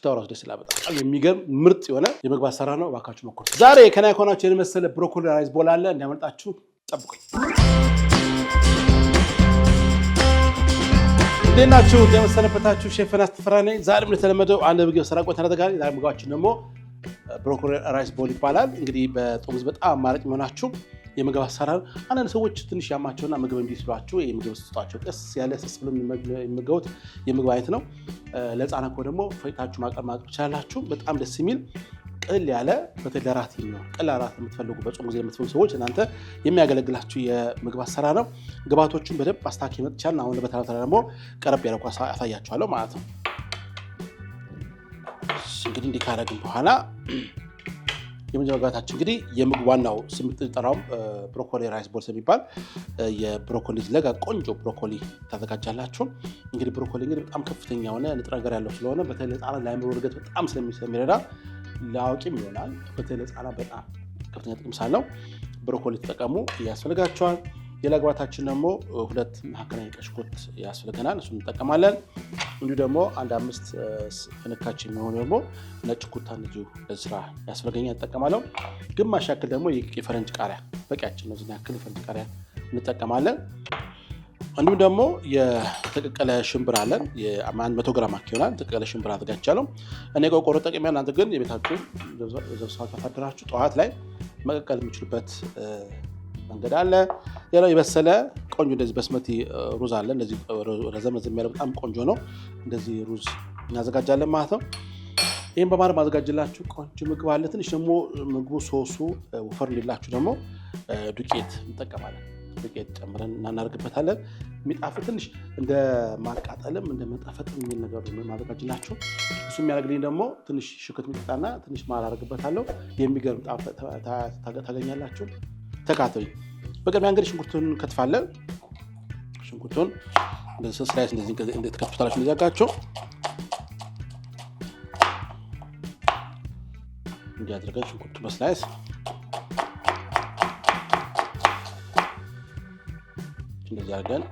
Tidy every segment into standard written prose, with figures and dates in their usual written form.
ሽታው ራሱ ደስ ይላል። በጣም የሚገርም ምርጥ የሆነ የምግብ አሰራር ነው። እባካችሁ ሞክሩት። ዛሬ ከናይ ከሆናችሁ የመሰለ broccoli rice bowl አለ፣ እንዲያመልጣችሁ ጠብቁኝ። እንዴት ናችሁ? እንደምሰነበታችሁ ሼፍ ዮናስ ተፈራ ነኝ። ዛሬም እንደተለመደው አንድ ምግብ ስራ ቆይታ እናደርጋለን። ዛሬ ምግባችን ደግሞ broccoli rice bowl ይባላል። እንግዲህ በጦም በጣም አማራጭ የሚሆናችሁ የምግብ አሰራር አንዳንድ ሰዎች ትንሽ ያማቸውና ምግብ እምቢ ሲሏቸው የምግብ ስጧቸው ቀስ ያለ ስስ ብሎ የሚመገቡት የምግብ አይነት ነው። ለሕፃናት ከሆነ ደግሞ ፈጭታችሁ ማቅረብ ትችላላችሁ። በጣም ደስ የሚል ቅልል ያለ በተለይ ለራት የሚሆን ቀላል ራት የምትፈልጉ በጾም ጊዜ የምትፈልጉ ሰዎች እናንተ የሚያገለግላችሁ የምግብ አሰራር ነው። ግብአቶቹን በደንብ አስታኪ መጥቻለሁ። አሁን በተራ ተራ ደግሞ ቀረብ ያደረኩ አሳያችኋለሁ ማለት ነው። እንግዲህ እንዲህ ካደረግን በኋላ የመጀመሪያ ግብአታችን እንግዲህ የምግብ ዋናው ስም ጠራውም broccoli rice balls የሚባል የብሮኮሊ ለጋ ቆንጆ ብሮኮሊ ታዘጋጃላችሁ። እንግዲህ ብሮኮሊ እንግዲህ በጣም ከፍተኛ የሆነ ንጥረ ነገር ያለው ስለሆነ በተለይ ለሕፃናት ለአእምሮ እድገት በጣም ስለሚረዳ ለአዋቂም ይሆናል። በተለይ ለሕፃናት በጣም ከፍተኛ ጥቅም ስላለው ብሮኮሊ ተጠቀሙ ያስፈልጋቸዋል። ሌላ ግብአታችን ደግሞ ሁለት መካከለኛ ቀይ ሽንኩርት ያስፈልገናል። እሱን እንጠቀማለን። እንዲሁ ደግሞ አንድ 5 ፍንካች የሚሆኑ ደግሞ ነጭ ኩታ እንደዚሁ ለስራ ያስፈልገኛል እጠቀማለሁ። ግማሽ ያክል ደግሞ የፈረንጅ ቃሪያ በቂያችን ነው። ያክል የፈረንጅ ቃሪያ እንጠቀማለን። እንዲሁም ደግሞ የተቀቀለ ሽምብራ አለን። 100 ግራም አካባቢ ይሆናል። የተቀቀለ ሽምብራ አዘጋጅቻለሁ። እኔ ቆርቆሮ ጠቅሜ፣ እናንተ ግን የቤታችሁ ዘብሳችሁ አሳድራችሁ ጠዋት ላይ መቀቀል የሚችሉበት መንገድ አለ። ሌላው የበሰለ ቆንጆ እንደዚህ basmati ሩዝ አለ። እንደዚህ ረዘም ረዘም ያለ በጣም ቆንጆ ነው። እንደዚህ ሩዝ እናዘጋጃለን ማለት ነው። ይህም በማድረግ ማዘጋጅላችሁ ቆንጆ ምግብ አለ። ትንሽ ደግሞ ምግቡ ሶሱ ወፈር እንዲላችሁ ደግሞ ዱቄት እንጠቀማለን። ዱቄት ጨምረን እናናርግበታለን። የሚጣፍጥ ትንሽ እንደ ማቃጠልም እንደ መጣፈጥም የሚል ነገር ማዘጋጅላችሁ። እሱ የሚያደርግልኝ ደግሞ ትንሽ ሽክት ሚጥሚጣና ትንሽ ማር አደርግበታለሁ። የሚገርም ጣፍጥ ታገኛላችሁ። ተካተሉ። በቅድሚያ እንግዲህ ሽንኩርቱን እንከትፋለን። ሽንኩርቱን slice እንደዚህ ትከትፉታላችሁ። እንደዚህ አድርጋችሁ እንዲህ አድርገን ሽንኩርቱ በ slice እንደዚህ አድርገን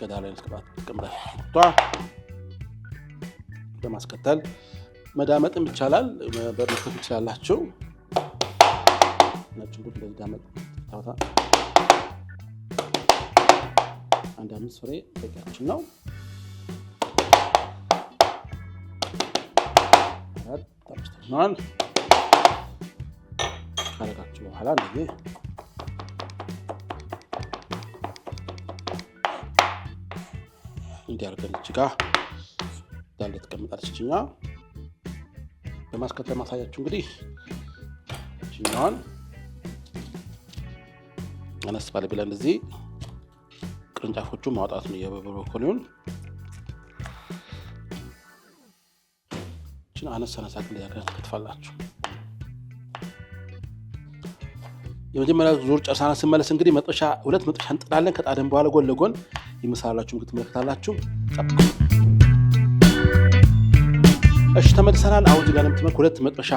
ገዳ ላይ እናስቀምጣለን። ሽንኩርቷ በማስከተል መዳመጥም ይቻላል፣ በመክተፍ ይችላላችሁ። ነጭ ሽንኩርት እንደዚህ ዳመጥ ታውታ አንድ 5 ፍሬ በቂያችን ነው። 4 5 ሆኗል። ካረጋችሁ በኋላ እንደዚህ እንዲህ አድርገን እዚህ ጋር እንዳለ ትቀምጣለች። እችኛዋ በማስከተል ማሳያችሁ እንግዲህ እችኛዋን አነስ ባለ ቢላ እንደዚህ ቅርንጫፎቹ ማውጣት ነው። የብሮኮሊውን እችን አነስ አነስ አድርጋችሁ ትከትፋላችሁ። የመጀመሪያ ዙር ጨርሳና ስመለስ እንግዲህ መጥበሻ ሁለት መጥበሻ እንጥዳለን። ከጣድን በኋላ ጎን ለጎን ይመስላላችሁ ምግብ ትመለከታላችሁ። ጠብቁ። እሺ ተመልሰናል። አሁን እዚህ ጋር እንደምትመለከቱት ሁለት መጥበሻ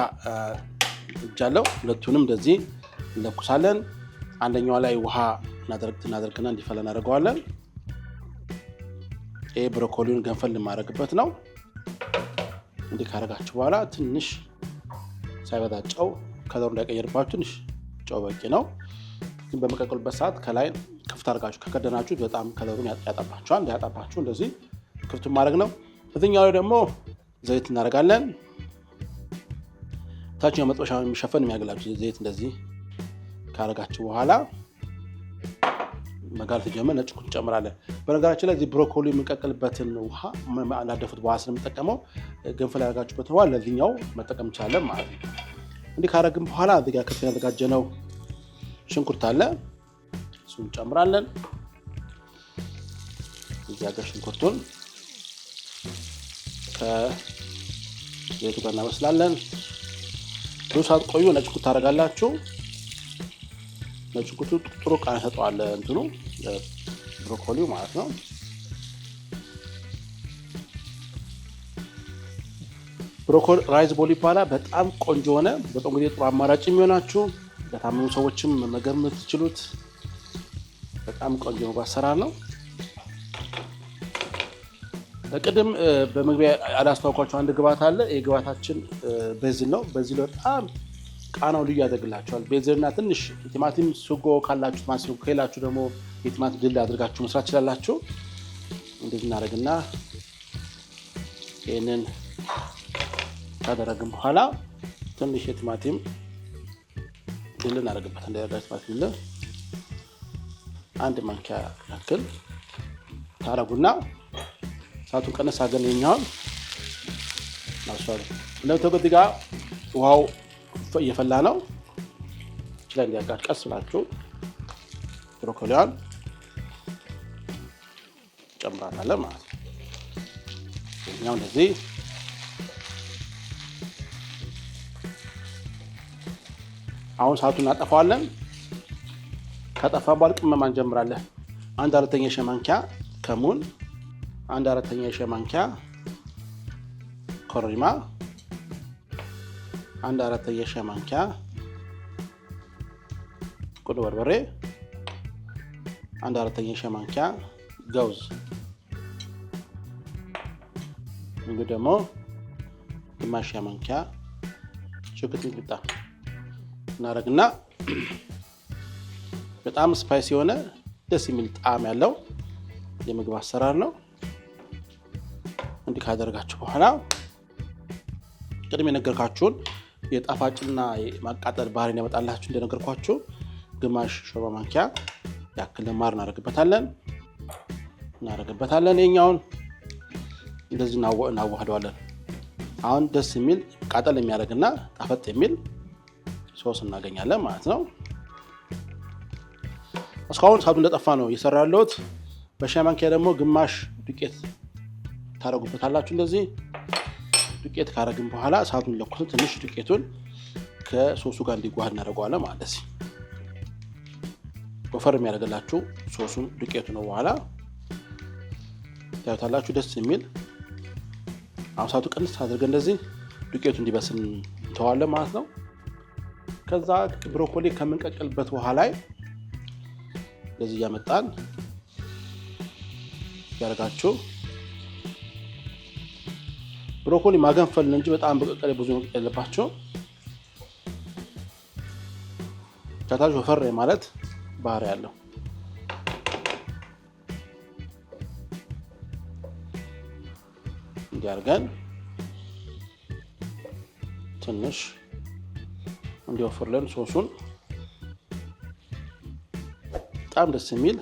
እጃለሁ። ሁለቱንም እንደዚህ እንለኩሳለን። አንደኛዋ ላይ ውሃ እናደርግና እንዲፈላ እናደርገዋለን። ይሄ ብሮኮሊውን ገንፈል የማደርግበት ነው። እንዲህ ካደረጋችሁ በኋላ ትንሽ ሳይበዛ ጨው ከለሩ እንዳይቀየርባችሁ ትንሽ ጨው በቂ ነው። ግን በመቀቀሉበት ሰዓት ከላይ ክፍት አድርጋችሁ ከከደናችሁ በጣም ከለሩን ያጣባችኋል። እንዳያጣባችሁ እንደዚህ ክፍቱን ማድረግ ነው። እዚህኛው ላይ ደግሞ ዘይት እናደርጋለን። ታችኛው መጥበሻ የሚሸፈን የሚያገላችሁ ዘይት እንደዚህ ካረጋችሁ በኋላ መጋል ሲጀምር ነጭ ሽንኩርት እንጨምራለን። በነገራችን ላይ እዚህ ብሮኮሊ የምንቀቅልበትን ውሃ ላደፉት ውሃ ስለምጠቀመው ገንፈል ያደረጋችሁበትን ውሃ ለዚህኛው መጠቀም እንችላለን ማለት ነው። እንዲህ ካረግን በኋላ እዚህ ጋር ከትፈን ያዘጋጀነው ሽንኩርት አለ፣ እሱን እንጨምራለን። እዚህ ጋር ሽንኩርቱን ከዘይቱ ጋር እናበስላለን። ብዙ ሳትቆዩ ነጭ ሽንኩርት ታደርጋላችሁ። ነጭ ሽንኩርቱ ጥሩ ቃና ይሰጠዋል እንትኑ ብሮኮሊው ማለት ነው። broccoli rice bowl ይባላል። በጣም ቆንጆ ሆነ። በጣም ጊዜ ጥሩ አማራጭ የሚሆናችሁ ለታመሙ ሰዎችም መመገብ የምትችሉት በጣም ቆንጆ ምግብ አሰራር ነው። ቅድም በመግቢያ ያላስተዋወቅኳችሁ አንድ ግብአት አለ። የግብአታችን basil ነው። Basil በጣም ቃናው ልዩ ያደርግላችኋል። Basil ና ትንሽ የቲማቲም ሱጎ ካላችሁ፣ ቲማቲም ሱጎ ከሌላችሁ ደግሞ የቲማቲም ድል አድርጋችሁ መስራት ትችላላችሁ። እንደዚህ እናደርግና ይህንን ካደረግን በኋላ ትንሽ የቲማቲም ድል እናደርግበት። እንደያጋ ቲማቲም ድል አንድ ማንኪያ ያክል ታረጉና እሳቱን ቀነስ አድርገን ይኸኛውን እናብሰዋለን። እንደምታውቁት ጋር ውሃው እየፈላ ነው። ላይ እንዲያጋጭ ቀስ ብላችሁ ብሮኮሊዋን ጨምራታለን ማለት ነው። ይኸኛው እንደዚህ አሁን እሳቱን እናጠፋዋለን። ከጠፋ በኋላ ቅመማ እንጀምራለን። 1/4 የሻይ ማንኪያ ከሙን፣ 1/4 የሻይ ማንኪያ ኮረሪማ፣ 1/4 የሻይ ማንኪያ ቁንዶ በርበሬ፣ 1/4 የሻይ ማንኪያ ገውዝ፣ እንግዲህ ደግሞ ግማሽ ሻይ ማንኪያ ሽንኩርት ሚጥሚጣ እናደርግና በጣም spicy የሆነ ደስ የሚል ጣዕም ያለው የምግብ አሰራር ነው። እንዲህ ካደረጋችሁ በኋላ ቅድም የነገርካችሁን የጣፋጭና የማቃጠል ባህሪን ያመጣላችሁ እንደነገርኳችሁ ግማሽ ሾርባ ማንኪያ ያክል ማር እናደርግበታለን። የኛውን እንደዚህ እናዋህደዋለን። አሁን ደስ የሚል ቃጠል የሚያደርግና ጣፈጥ የሚል ሶስ እናገኛለን ማለት ነው። እስካሁን እሳቱ እንደጠፋ ነው እየሰራ ያለሁት። በሻይ ማንኪያ ደግሞ ግማሽ ዱቄት ታደርጉበታላችሁ። እንደዚህ ዱቄት ካደረግን በኋላ እሳቱን ለኩሰን ትንሽ ዱቄቱን ከሶሱ ጋር እንዲዋሃድ እናደርገዋለን ማለት ነው። ወፈር የሚያደርግላችሁ ሶሱን ዱቄቱ ነው። በኋላ ታዩታላችሁ ደስ የሚል አሁን እሳቱ ቀንስ አድርገን እንደዚህ ዱቄቱ እንዲበስል እንተዋለን ማለት ነው። ከዛ ብሮኮሊ ከምንቀቅልበት ውሃ ላይ እንደዚህ እያመጣን ያደርጋችሁ ብሮኮሊ ማገንፈል እንጂ በጣም በቀቀል ብዙ መቅጠል የለባቸው። ከታች ወፈር ማለት ባህሪ ያለው እንዲያርገን ትንሽ እንዲወፍርልን ሶሱን በጣም ደስ የሚል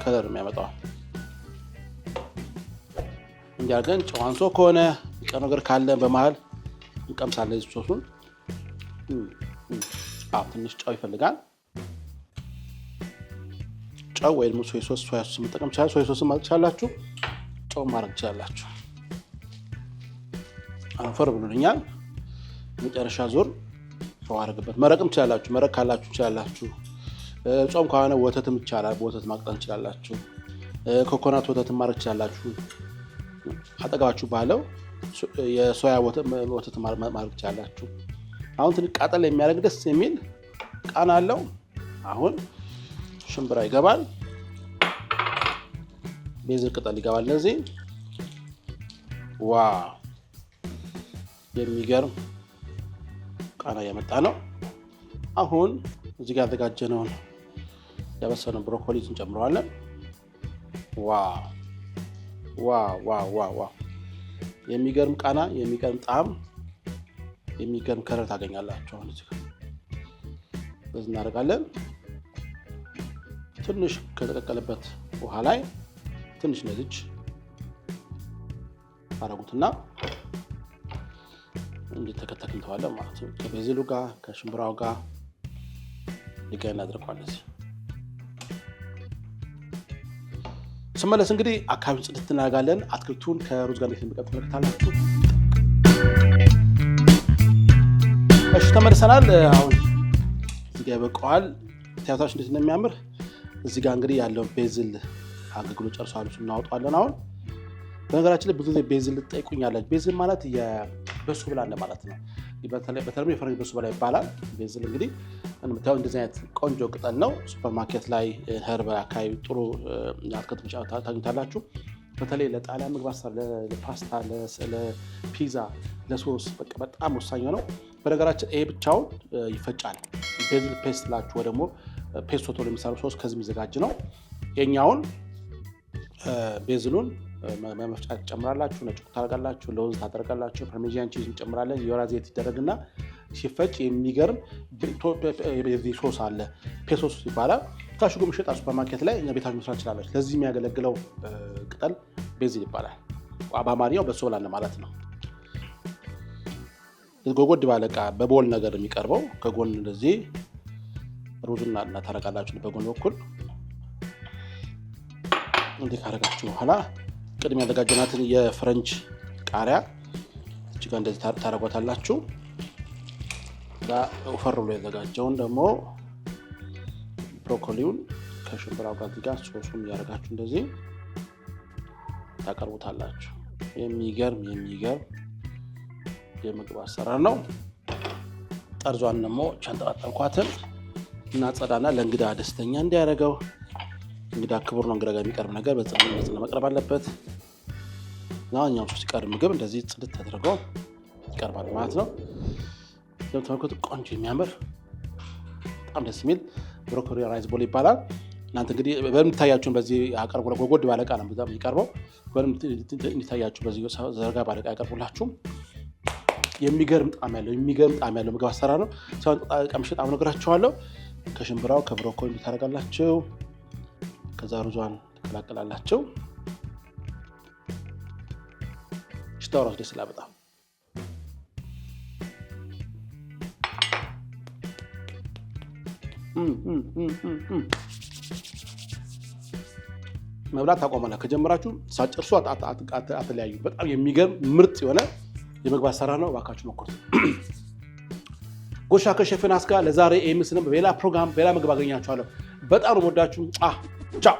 color የሚያመጣው እንዲያርገን ጨው አንሶ ከሆነ ቀ ነገር ካለ በመሀል እንቀምሳለን ሶሱን። አዎ ትንሽ ጨው ይፈልጋል። ጨው ወይ ደግሞ soy sauce፣ soya sauce መጠቀም ይችላል። Soy sauce ማድረግ ትችላላችሁ፣ ጨው ማድረግ ትችላላችሁ። አፈር ብሎልኛል። መጨረሻ ዙር ጨው አድርግበት። መረቅም ትችላላችሁ፣ መረቅ ካላችሁ ትችላላችሁ። ጾም ከሆነ ወተትም ይቻላል፣ በወተት ማቅጠን ትችላላችሁ። ኮኮናት ወተትም ማድረግ ትችላላችሁ። አጠገባችሁ ባለው የሶያ ወተት ማድረግ ትችላላችሁ። አሁን ትንሽ ቃጠል የሚያደርግ ደስ የሚል ቃና አለው። አሁን ሽምብራ ይገባል፣ basil ቅጠል ይገባል። እነዚህ wow የሚገርም ቃና እያመጣ ነው። አሁን እዚህ ጋር ያዘጋጀነውን ያበሰነውን ብሮኮሊ እንጨምረዋለን። Wow wow wow wow wow የሚገርም ቃና፣ የሚገርም ጣዕም፣ የሚገርም color ታገኛላችሁ። አሁን እዚህ ጋር በዚህ እናደርጋለን። ትንሽ ከተቀቀለበት ውሃ ላይ ትንሽ ነዝጅ ታረጉትና እንዲተከተክ እንተዋለን ማለት ነው። ከቤዚሉ ጋር ከሽምብራው ጋር ሊጋ እናደርገዋለን። ስመለስ እንግዲህ አካባቢውን ጽድት እናደርጋለን። አትክልቱን ከሩዝ ጋር እንዴት እንደሚቀርብ ትመለከታላችሁ። እሺ ተመልሰናል። አሁን እዚህ ጋር ይበቃዋል። ቲያትራችን እንዴት እንደሚያምር እዚህ ጋር እንግዲህ ያለው basil አገልግሎት ጨርሷል። እሱን እናወጣዋለን። አሁን በነገራችን ላይ ብዙ ጊዜ basil ትጠይቁኛላችሁ። Basil ማለት የበሶ ብላ እንደማለት ነው። በተለይ የፈረንጅ በሶ ብላ ይባላል። Basil እንግዲህ እንደምታየው እንደዚህ አይነት ቆንጆ ቅጠል ነው። ሱፐርማርኬት ላይ herb አካባቢ ጥሩ አትክልት ታግኝታላችሁ። በተለይ ለጣሊያን ምግብ አሰራር፣ ለፓስታ፣ ለፒዛ፣ ለሶስ በቃ በጣም ወሳኝ ነው። በነገራችን ይሄ ብቻውን ይፈጫል። Basil paste ላችሁ ወይ ደግሞ ፔስቶ ተብሎ የሚሰራው ሶስ ከዚህ የሚዘጋጅ ነው። የኛውን basil ኡን መፍጫ ትጨምራላችሁ፣ ነጭ ታደርጋላችሁ፣ ለውዝ ታደርጋላችሁ፣ parmesan cheese እንጨምራለን። የወይራ ዘይት ይደረግና ሲፈጭ የሚገርም ሶስ አለ። ፔስቶ ሶስ ይባላል። ታሽጎ የሚሸጣል ሱፐርማርኬት ላይ፣ እኛ ቤታችሁ መስራት ትችላላችሁ። ለዚህ የሚያገለግለው ቅጠል basil ይባላል። በአማርኛው በሶብላ ማለት ነው። ጎጎድ ባለ ዕቃ በ bowl ነገር የሚቀርበው ከጎን እንደዚህ ሩዝና ታረጋላችሁ። በጎን በኩል እንዲህ ካረጋችሁ በኋላ ቅድም ያዘጋጀናትን የፈረንጅ ቃሪያ እዚህ ጋር እንደዚህ ታረጓታላችሁ። ወፈር ብሎ የተዘጋጀውን ደግሞ ብሮኮሊውን ከሽምብራው ጋር እዚህ ጋር ሶሱን እያደረጋችሁ እንደዚህ ታቀርቡታላችሁ። የሚገርም የሚገርም የምግብ አሰራር ነው። ጠርዟን ደግሞ ቻንጠራጠርኳትን እና ጸዳና ለእንግዳ ደስተኛ እንዲያደርገው፣ እንግዳ ክቡር ነው። እንግዳ ጋር የሚቀርብ ነገር በጽድት መቅረብ አለበት። ማንኛውም ሰው ሲቀርብ ምግብ እንደዚህ ጽድት ተደርጎ ይቀርባል ማለት ነው። እንደምትመለከቱት ቆንጆ፣ የሚያምር፣ በጣም ደስ የሚል broccoli rice bowl ይባላል። እናንተ እንግዲህ በምታያችሁን በዚህ አቀርቡ። ጎጎድ ባለ ዕቃ ነው የሚቀርበው። እንዲታያችሁ በዚህ ዘርጋ ባለ ዕቃ ያቀርቡላችሁ። የሚገርም ጣዕም ያለው ምግብ አሰራር ነው። ሲሆን ቀምሼ ጣዕም እነግራችኋለሁ። ከሽምብራው ከብሮኮሊ ታደርጋላችሁ። ከዛ ሩዟን ትቀላቅላላችሁ። ሽታው ራሱ ደስ ይላል በጣም። መብላት ታቆማላችሁ። ከጀመራችሁ ሳትጨርሱ አትለያዩ። በጣም የሚገርም ምርጥ የሆነ የምግብ አሰራር ነው። እባካችሁ ሞክሩት። ጎሻ ከሼፍ ዮናስ ጋር ለዛሬ ይህን ይመስላል። በሌላ ፕሮግራም በሌላ ምግብ አገኛችኋለሁ። በጣም ነው የምወዳችሁ። ቻው።